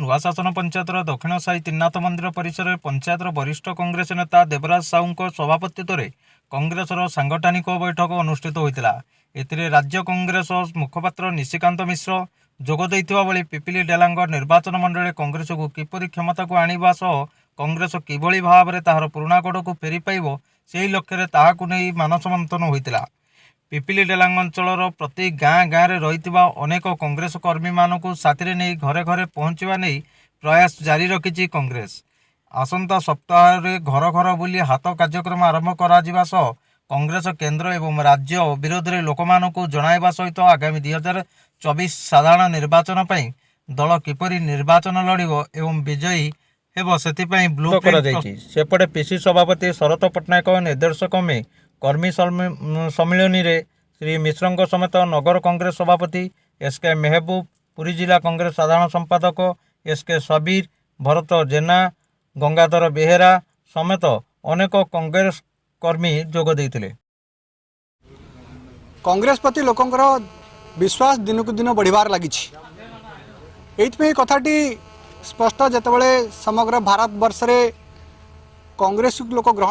ନୂଆଶାସନ ପଞ୍ଚାୟତର ଦକ୍ଷିଣ ସାହି ତ୍ରିନାଥ ମନ୍ଦିର ପରିସରରେ ପଞ୍ଚାୟତର ବରିଷ୍ଠ କଂଗ୍ରେସ ନେତା ଦେବରାଜ ସାହୁଙ୍କ ସଭାପତିତ୍ୱରେ କଂଗ୍ରେସର ସାଂଗଠନିକ ବୈଠକ ଅନୁଷ୍ଠିତ ହୋଇଥିଲା। ଏଥିରେ ରାଜ୍ୟ କଂଗ୍ରେସ ମୁଖପାତ୍ର ନିଶିକାନ୍ତ ମିଶ୍ର ଯୋଗ ଦେଇଥିବା ବେଳେ ପିପିଲି ଡେଲାଙ୍ଗ ନିର୍ବାଚନ ମଣ୍ଡଳୀରେ କଂଗ୍ରେସକୁ କିପରି କ୍ଷମତାକୁ ଆଣିବା ସହ କଂଗ୍ରେସ କିଭଳି ଭାବରେ ତାହାର ପୁରୁଣା ଗଡ଼କୁ ଫେରି ପାଇବ, ସେହି ଲକ୍ଷ୍ୟରେ ତାହାକୁ ନେଇ ମାନସ ମନ୍ଥନ ହୋଇଥିଲା। ପିପିଲି ଡେଲାଙ୍ଗ ଅଞ୍ଚଳର ପ୍ରତି ଗାଁ ଗାଁରେ ରହିଥିବା ଅନେକ କଂଗ୍ରେସ କର୍ମୀମାନଙ୍କୁ ସାଥିରେ ନେଇ ଘରେ ଘରେ ପହଞ୍ଚିବା ନେଇ ପ୍ରୟାସ ଜାରି ରଖିଛି କଂଗ୍ରେସ। ଆସନ୍ତା ସପ୍ତାହରେ ଘର ଘର ବୁଲି ହାତ କାର୍ଯ୍ୟକ୍ରମ ଆରମ୍ଭ କରାଯିବା ସହ କଂଗ୍ରେସ କେନ୍ଦ୍ର ଏବଂ ରାଜ୍ୟ ବିରୋଧରେ ଲୋକମାନଙ୍କୁ ଜଣାଇବା ସହିତ ଆଗାମୀ 2024 ସାଧାରଣ ନିର୍ବାଚନ ପାଇଁ ଦଳ କିପରି ନିର୍ବାଚନ ଲଢ଼ିବ ଏବଂ ବିଜୟୀ ହେବ, ସେଥିପାଇଁ ବ୍ଲୁ କରାଯାଇଛି। ସେପଟେ ପିସିସି ସଭାପତି ଶରତ ପଟ୍ଟନାୟକଙ୍କ ନିର୍ଦ୍ଦେଶ କ୍ରମେ କର୍ମୀ ସମ୍ମିଳନୀରେ ଶ୍ରୀ ମିଶ୍ରଙ୍କ ସମେତ ନଗର କଂଗ୍ରେସ ସଭାପତି ଏସ୍ କେ ମେହବୁବ, ପୁରୀ ଜିଲ୍ଲା କଂଗ୍ରେସ ସାଧାରଣ ସମ୍ପାଦକ ଏସ୍ କେ ସବୀର, ଭରତ ଜେନା, ଗଙ୍ଗାଧର ବେହେରା ସମେତ ଅନେକ କଂଗ୍ରେସ କର୍ମୀ ଯୋଗ ଦେଇଥିଲେ। କଂଗ୍ରେସ ପ୍ରତି ଲୋକଙ୍କର ବିଶ୍ୱାସ ଦିନକୁ ଦିନ ବଢ଼ିବାରେ ଲାଗିଛି। ଏଇଥିପାଇଁ କଥାଟି ସ୍ପଷ୍ଟ, ଯେତେବେଳେ ସମଗ୍ର ଭାରତବର୍ଷରେ କଂଗ୍ରେସକୁ ଲୋକ ଗ୍ରହଣ